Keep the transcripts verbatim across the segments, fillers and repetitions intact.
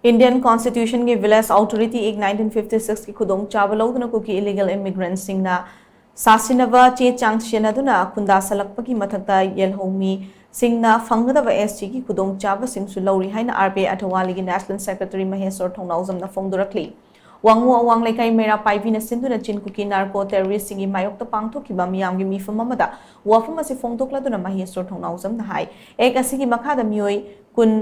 Indian Constitution ꯒꯤ Village Authority Act nineteen fifty six ꯀꯤ ꯈꯨꯗꯣꯡꯆꯥꯕ ꯂꯧꯗꯨꯅ ꯀꯨꯀꯤ illegal immigrant ꯁꯤꯡꯅ ꯁꯥꯁꯤꯟꯅꯕ ꯆꯦ ꯆꯥꯡ ꯁꯤꯖꯤꯟꯅꯗꯨꯅ ꯈꯨꯟꯗꯥ ꯁꯜꯂꯛꯄꯒꯤ ꯃꯊꯛꯇ ꯌꯦꯜꯍꯧꯃꯤ ꯁꯤꯡꯅ ꯐꯪꯒꯗꯕ S T ꯒꯤ ꯈꯨꯗꯣꯡꯆꯥꯕꯁꯤꯡꯁꯨ ꯂꯧꯔꯤ ꯍꯥꯏꯅ R P I ꯑꯊꯋꯥꯂꯤꯒꯤ National Secretary ꯃꯍꯦꯁ꯭ꯋꯔ ꯊꯧꯅꯥꯎꯖꯝꯅ ꯐꯣꯡꯗꯣꯔꯛꯂꯤ꯫ ꯋꯥꯡꯉꯨ ꯑꯋꯥꯡ ꯂꯩꯀꯥꯏ ꯃꯩꯔꯥ ꯄꯥꯏꯕꯤꯅ ꯁꯤꯟꯗꯨꯅ ꯆꯤꯟ ꯀꯨꯀꯤ narco terrorist ꯁꯤꯡꯒꯤ ꯃꯥꯌꯣꯛꯇ ꯄꯥꯡꯊꯣꯛꯈꯤꯕ ꯃꯤꯌꯥꯝꯒꯤ ꯃꯤꯐꯝ ꯑꯃꯗ ꯋꯥꯐꯝ ꯑꯁꯤ ꯐꯣꯡꯗꯣꯛꯂꯗꯨꯅ ꯃꯍꯦꯁ꯭ꯋꯔ ꯊꯧꯅꯥꯎꯖꯝꯅ ꯍꯥꯏ, Act ꯑꯁꯤꯒꯤ ꯃꯈꯥꯗ ꯃꯤꯑꯣꯏ ꯀꯨꯟ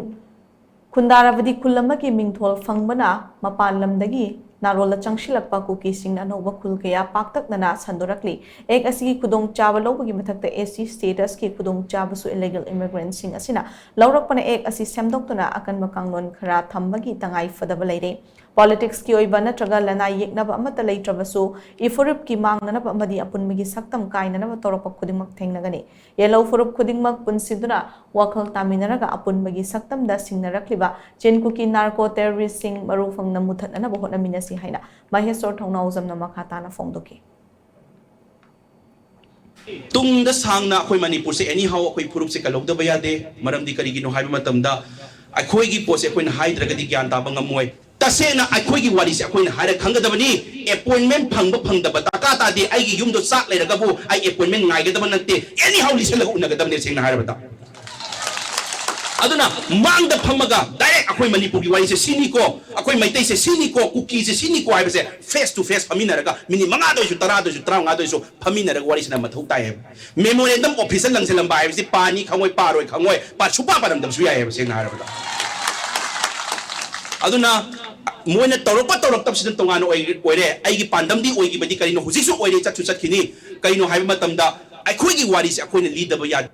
ꯈꯨꯟꯗꯥꯔꯕꯗꯤ ꯈꯨꯜ ꯑꯃꯒꯤ ꯃꯤꯡꯊꯣꯜ ꯐꯪꯕꯅ ꯃꯄꯥꯟ ꯂꯝꯗꯒꯤ ꯅꯥꯔꯣꯜꯗ ꯆꯪꯁꯤꯜꯂꯛꯄ ꯀꯨꯀꯤꯁꯤꯡꯅ ꯑꯅꯧꯕ ꯈꯨꯜ ꯀꯌꯥ ꯄꯥꯛꯇꯛꯅꯅ ꯁꯟꯗꯣꯔꯛꯂꯤ꯫ Act ꯑꯁꯤꯒꯤ ꯈꯨꯗꯣꯡꯆꯥꯕ ꯂꯧꯕꯒꯤ ꯃꯊꯛꯇ S T status ꯀꯤ ꯈꯨꯗꯣꯡꯆꯥꯕꯁꯨ illegal immigrant ꯁꯤꯡ ꯑꯁꯤꯅ ꯂꯧꯔꯛꯄꯅ Act ꯑꯁꯤ ꯁꯦꯝꯗꯣꯛꯇꯨꯅ ꯑꯀꯟꯕ ꯀꯥꯡꯂꯣꯟ ꯈꯔ ꯊꯝꯕꯒꯤ ꯇꯉꯥꯏ ꯐꯗꯕ ꯂꯩꯔꯦ꯫ Politics ꯀꯤ ꯑꯣꯏꯕ ꯅꯠꯇ꯭ꯔꯒ ꯂꯅꯥꯏ ꯌꯦꯛꯅꯕ ꯑꯃꯠꯇ ꯂꯩꯇ꯭ꯔꯕꯁꯨ, ꯏꯐꯨꯔꯨꯞꯀꯤ ꯃꯥꯡꯅꯅꯕ ꯑꯃꯗꯤ ꯑꯄꯨꯟꯕꯒꯤ ꯁꯛꯇꯝ ꯀꯥꯏꯅꯅꯕ ꯇꯧꯔꯛꯄ ꯈꯨꯗꯤꯡꯃꯛ ꯊꯦꯡꯅꯒꯅꯤ꯫ ꯌꯦꯜꯍꯧ ꯐꯨꯔꯨꯞ ꯈꯨꯗꯤꯡꯃꯛ ꯄꯨꯟꯁꯤꯟꯗꯨꯅ ꯋꯥꯈꯜ ꯇꯥꯃꯤꯟꯅꯔꯒ ꯑꯄꯨꯟꯕꯒꯤ ꯁꯛꯇꯝꯗ ꯁꯤꯡꯅꯔꯛꯂꯤꯕ ꯆꯤꯟ ꯀꯨꯀꯤ narco terrorist ꯁꯤꯡ ꯃꯔꯨ ꯐꯪꯅ ꯃꯨꯊꯠꯅꯅꯕ ꯍꯣꯠꯅꯃꯤꯟꯅꯁꯤ ꯍꯥꯏꯅ ꯃꯍꯦꯁ꯭ꯋꯔ ꯊꯧꯅꯥꯎꯖꯝꯅ ꯃꯈꯥ ꯇꯥꯅ ꯐꯣꯡꯗꯣꯛꯈꯤ꯫ ꯇꯨꯡꯗ ꯁꯥꯡꯅ ꯑꯩꯈꯣꯏ ꯃꯅꯤꯄꯨꯔꯁꯦ anyhow ꯑꯩꯈꯣꯏ ꯐꯨꯔꯨꯞꯁꯦ ꯀꯜꯍꯧꯗꯕ ꯌꯥꯗꯦ꯫ ꯃꯔꯝꯗꯤ ꯀꯔꯤꯒꯤꯅꯣ ꯍꯥꯏꯕ ꯃꯇꯝꯗ ꯑꯩꯈꯣꯏꯒꯤ ꯄꯣꯠꯁꯦ ꯑꯩꯈꯣꯏꯅ ꯍꯥꯏꯗ꯭ꯔꯒꯗꯤ ꯒ꯭ꯌꯥꯟ ꯇꯥꯕ ꯉꯝꯃꯣꯏ꯫ ꯇꯁꯦꯡꯅ ꯑꯩꯈꯣꯏꯒꯤ ꯋꯥꯔꯤꯁꯦ ꯑꯩꯈꯣꯏꯅ ꯍꯥꯏꯔ ꯈꯪꯒꯗꯕꯅꯤ꯫ Appointment ꯐꯪꯕ ꯐꯪꯗꯕ ꯗꯔꯀꯥꯔ ꯇꯥꯗꯦ꯫ ꯑꯩꯒꯤ ꯌꯨꯝꯗꯣ ꯆꯥꯛ ꯂꯩꯔꯒꯕꯨ ꯑꯩ appointment ꯉꯥꯏꯒꯗꯕ ꯅꯠꯇꯦ꯫ Anyhow ꯂꯤꯁꯜꯂꯒ ꯎꯅꯒꯗꯕꯅꯦ ꯁꯦꯡꯅ ꯍꯥꯏꯔꯕꯗ꯫ ꯑꯗꯨꯅ ꯃꯥꯡꯗ ꯐꯝꯃꯒ direct ꯑꯩꯈꯣꯏ ꯃꯅꯤꯄꯨꯔꯒꯤ ꯋꯥꯔꯤꯁꯦ ꯁꯤꯅꯤꯀꯣ, ꯑꯩꯈꯣꯏ ꯃꯩꯇꯩꯁꯦ ꯁꯤꯅꯤꯀꯣ, ꯀꯨꯀꯤꯁꯦ ꯁꯤꯅꯤꯀꯣ ꯍꯥꯏꯕꯁꯦ face to face ꯐꯝꯃꯤꯟꯅꯔꯒ ꯃꯤꯅꯤꯠ ꯃꯉꯥꯗ ꯑꯣꯏꯁꯨ, ꯇꯔꯥꯗ ꯑꯣꯏꯁꯨ, ꯇꯔꯥꯃꯉꯥꯗ ꯑꯣꯏꯁꯨ ꯐꯝꯃꯤꯟꯅꯔꯒ ꯋꯥꯔꯤ ꯁꯥꯟꯅꯕ ꯃꯊꯧ ꯇꯥꯏ ꯍꯥꯏꯕ꯫ Memorandum office ꯇ ꯂꯪꯁꯤꯜꯂꯝꯕ ꯍꯥꯏꯕꯁꯤ ꯄꯥꯅꯤ ꯈꯪꯉꯣꯏ, ꯄꯥꯔꯣꯏ ꯈꯪꯉꯣꯏ, ꯄꯥ-, ꯁꯨꯡꯄꯥ ꯄꯥꯔꯝꯗꯕꯁꯨ ꯌꯥꯏ ꯍꯥꯏꯕ ꯁꯦꯡꯅ ꯍꯥꯏꯔꯕꯗ꯫ ꯑꯗꯨꯅ ꯃꯣꯏꯅ ꯇꯧꯔꯛꯄ ꯇꯧꯔꯛꯇꯕꯁꯤꯅ ꯇꯣꯉꯥꯟꯅ ꯑꯣꯏ-, ꯑꯣꯏꯔꯦ꯫ ꯑꯩꯒꯤ ꯄꯥꯟꯗꯝꯗꯤ ꯑꯣꯏꯈꯤꯕꯗꯤ ꯀꯔꯤꯅꯣ, ꯍꯧꯖꯤꯛꯁꯨ ꯑꯣꯏꯔꯦ, ꯆꯠꯁꯨ ꯆꯠꯈꯤꯅꯤ꯫ ꯀꯩꯅꯣ ꯍꯥꯏꯕ ꯃꯇꯝꯗ ꯑꯩꯈꯣꯏꯒꯤ ꯋꯥꯔꯤꯁꯦ ꯑꯩꯈꯣꯏꯅ ꯂꯤꯗꯕ ꯌꯥꯗꯦ꯫